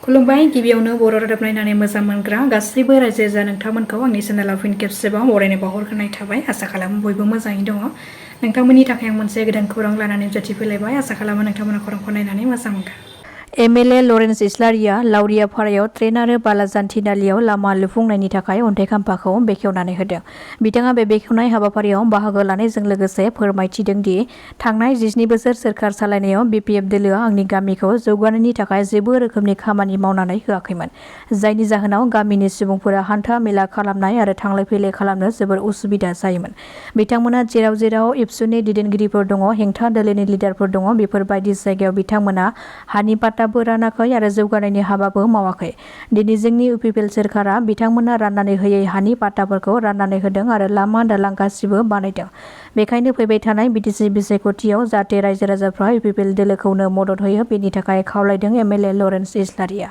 खुलुमबाय गिबियावनो बर' रादाब नायनानै मोजां मोनग्रा गासैबो रायजो राजा नोंथांमोनखौ आंनि चेनेलाव फिन खेबसेबाव बरायनाय बावहरग्रोनाय थाबाय। आसा खालामो बयबो मोजाङै दङ। नोंथांमोननि थाखाय आं मोनसे गोदान खौरां लानानै नुजाथिफैलायबाय। आसा खालामो नोंथांमोना खौरांखौ नायनानै मोजां मोनगोन। MLA लरेन्स इस्लारिया लावरियापारायाव ट्रेन आरो बालाजान थिनालियाव लामा लुफुंनायनि थाखाय अन्थाइ खाम्फाखौ बेखेवनानै होदों। बिथाङा बे बेखेवनाय हाबाफारियाव बाहागो लानायजों लोगोसे फोरमायथिदों दि थांनाय 17 बोसोर सोरखार सालायनायाव BPF दोलोआ आंनि गामिखौ जौगानायनि थाखाय जेबो रोखोमनि खामानि मावनानै होआखैमोन, जायनि जाहोनाव गामिनि सुबुंफोरा हान्था मेला खालामनाय आरो थांलाय फैलाय खालामनो जोबोर उसुबिदा जायोमोन। बिथांमोना जेराव जेराव एबसुनि दैदेनगिरिफोर दङ, हेंथा दोलोनि लिडारफोर दङ, बेफोरबायदि जायगायाव बिथांमोना हानि पाट्टाबो रानाखै आरो जौगानायनि हाबाबो मावाखै। दिनै जोंनि UPPL सोरखारा बिथांमोना राननानै होयै हानि पाट्टाफोरखौ राननानै होदों आरो लामा दालां गासिबो बानायदों। बेखायनो फैबाय थानाय BTC बिसायख'थियाव जाहाथे रायजो राजाफ्रा UPPL दोलोखौनो मदद होयो, बेनि थाखाय खावलायदों MLA लरेन्स इस्लारिया।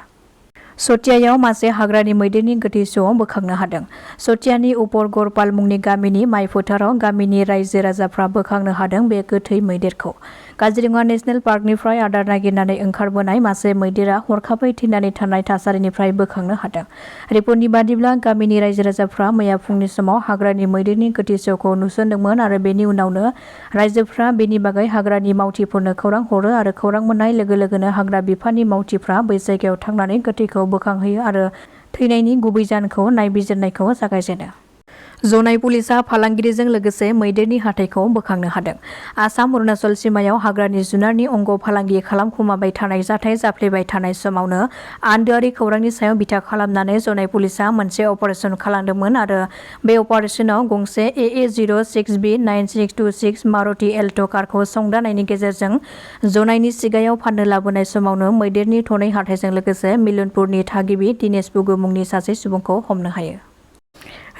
सथियायाव मासे हाग्रानि मैदेरनि गोथै स' बोखांनो हादों। सथियानि उपर गरपाल मुंनि गामिनि माइ फोथाराव गामिनि रायजो राजाफ्रा बोखांनो हादों बे गोथै मैदेरखौ। काजिरङा नेशनेल पार्कनिफ्राय आदार नागिरनानै ओंखारबोनाय मासे मैदेरा हरखाबै थैनानै थानाय थासारिनिफ्राय बोखांनो हादों। रिपर्टनि बादिब्ला गामिनि रायजो राजाफ्रा मैया फुंनि समाव हाग्रानि मैदेरनि गोथै सह'खौ नुसनदोंमोन आरो बेनि उनावनो रायजोफ्रा बेनि बागै हाग्रानि मावथिफोरनो खौरां हरो आरो खौरां मोननाय लोगो लोगोनो हाग्रा बिफाननि मावथिफ्रा बै जायगायाव थांनानै गोथैखौ बोखांहैयो आरो थैनायनि गुबै जाहोनखौ नायबिजिरनायखौ जागायजेनो। जनाय पुलिसआ फालांगिरिजों लोगोसे मैदेरनि हाथाइखौ बोखांनो हादों। आसाम अरुणाचल सिमायाव हाग्रानि जुनारनि अंग फालांगि खालामखुमाबाय थानाय जाथाय जाफ्लेबाय थानाय समावनो आन्दोआरि खौरांनि सायाव बिथा खालामनानै जनाय पुलिसआ मोनसे अपारेसन खालामदोंमोन आरो बे अपारेसनाव गंसे AA06B9626 मारुति एल्ट' कारखौ संदाननायनि गेजेरजों जनायनि सिगायाव फाननो लाबोनाय समावनो मैदेरनि थनै हाथाइजों लोगोसे मिलनपुरनि थागिबि दिनेश बुगु मुंनि सासे सुबुंखौ हमनो हायो।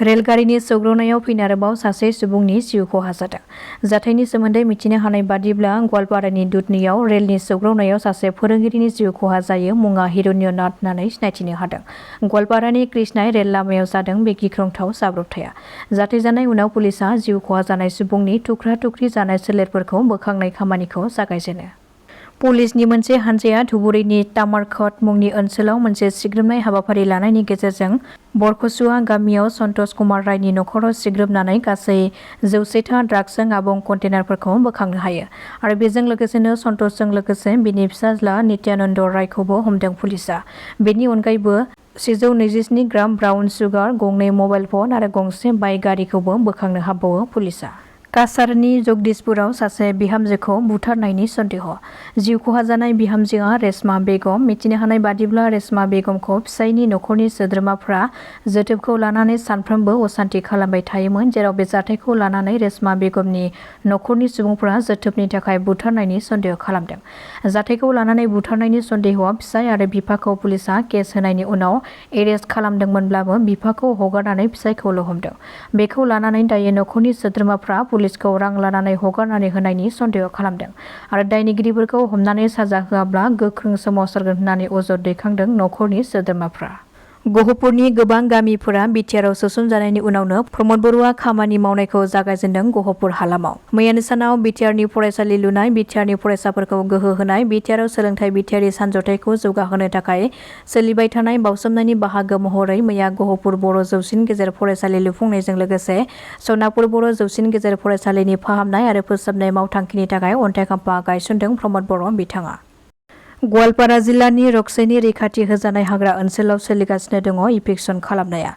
रेलगारिनि सौग्रावनायाव फिन आरोबाव सासे सुबुंनि जिउ खहा जादों। जाथायनि सोमोन्दै मिथिनो हानाय बादिब्ला गवालपारानि दुधनियाव रेलनि सौग्रावनायाव सासे फोरोंगिरिनि जिउ खहा जायो। मुङा हिरण्य नाथ होननानै सिनायथिनो हादों। गवालपारानि कृष्णाय रेल लामायाव जादों बे गिख्रंथाव जाब्रबथाया। जाथाय जानाय उनाव पुलिसआ जिउ खहा जानाय सुबुंनि थुख्रा थुख्रि जानाय सोलेरफोरखौ बोखांनाय खामानिखौ जागायजेनो। पुलिसनि मोनसे हानजाया धुबुरीनि तामारखट मुंनि ओनसोलाव मोनसे सिग्रोमनाय हाबाफारि लानायनि गेजेरजों बरखसुवा गामियाव सन्तोष कुमार रायनि नखराव सिग्रोमनानै गासै 100था ड्राग्सजों आबुं कन्टेनारफोरखौ बोखांनो हायो आरो बेजों लोगोसेनो सन्तोषजों लोगोसे बिनि फिसाज्ला नित्यानन्द रायखौबो हमदों पुलिसआ। बेनि अनगायैबो 127 ग्राम ब्राउन सुगार, 2 मबाइल फन आरो गंसे बाइक गारिखौबो बोखांनो हाबावो पुलिसआ। काछारनि जगदीशपुराव सासे बिहामजोखौ बुथारनायनि सन्देह। जिउ खहा जानाय बिहामजोआ रेशमा बेगम। मिथिनो हानाय बादिब्ला रेशमा बेगमखौ फिसायनि नखरनि सोद्रोमाफ्रा जोथोबखौ लानानै सानफ्रोमबो असान्ति खालामबाय थायोमोन, जेराव बे जाथायखौ लानानै रेशमा बेगमनि नखरनि सुबुंफोरा जोथोबनि थाखाय बुथारनायनि सन्देह खालामदों। जाथायखौ लानानै बुथारनायनि सन्देहआव फिसाय आरो बिफाखौ पुलिसआ केस होनायनि उनाव एरेस्ट खालामदोंमोनब्लाबो बिफाखौ हगारनानै फिसायखौल' हमदों। बेखौ लानानै दायो नखरनि सोद्रोमाफ्रा पुलिसखौ रां लानानै हगारनानै होनायनि सन्देह खालामदों आरो दायनिगिरिफोरखौ हमनानै साजा होआब्ला गोख्रों सोमावसारगोन होननानै अजद दैखांदों नखरनि सोद्रोमाफ्रा। गहपुरनि गोबां गामिफोरा बिटिआरआव सोसनजानायनि उनावनो प्रमद बर'आ खामानि मावनायखौ जागायजेनदों गहपुर हालामाव। मैयानि सानाव बिटिआरनि फरायसालि लुनाय, बिटिआरनि फरायसाफोरखौ गोहो होनाय, बिटिआरआव सोलोंथाइ बिटिआरनि सानज'थाइखौ जौगाहोनो थाखाय सोलिबाय थानाय बावसोमनायनि बाहागो महरै मैया गहपुर बर' जौसिन गेजेर फरायसालि लुफुंनायजों लोगोसे सनापुर बर' जौसिन गेजेर फरायसालिनि फाहामनाय आरो फोसाबनाय मावथांखिनि थाखाय अन्थाइ खाम्फा गायसनदों प्रमद बर' बिथाङा। गवालपारा जिल्लानि रक्सेनि रैखाथि होजानाय हाग्रा ओनसोलाव सोलिगासिनो दङ इभिक्सन खालामनाया।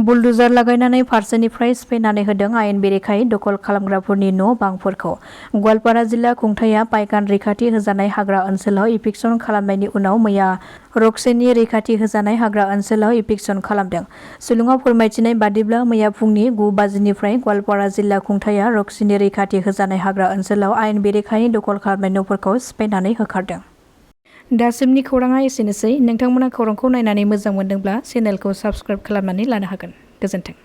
बुलडुजार लागायनानै फारसेनिफ्राय सिफायनानै होदों आयेन बेरेखायै दखल खालामग्राफोरनि न' बांफोरखौ। गवालपारा जिल्ला खुंथाया पाइकान रैखाथि होजानाय हाग्रा ओनसोलाव इभिक्सन खालामनायनि उनाव मैया रक्सेनि रैखाथि होजानाय हाग्रा ओनसोलाव इभिक्सन खालामदों। सुलुङाव फोरमायथिनाय बादिब्ला मैया फुंनि 9 बाजिनिफ्राय गवालपारा जिल्ला खुंथाया रक्सेनि रैखाथि होजानाय हाग्रा ओनसोलाव आयेन बेरेखायै दखल खालामनाय न'फोरखौ सिफायनानै होखारदों। दासिमनि खौराङा एसेनोसै। नोंथांमोना खौरांखौ नायनानै मोजां मोनदोंब्ला चेनेलखौ साबस्क्राइब खालामनानै लानो हागोन। गोजोन्थों।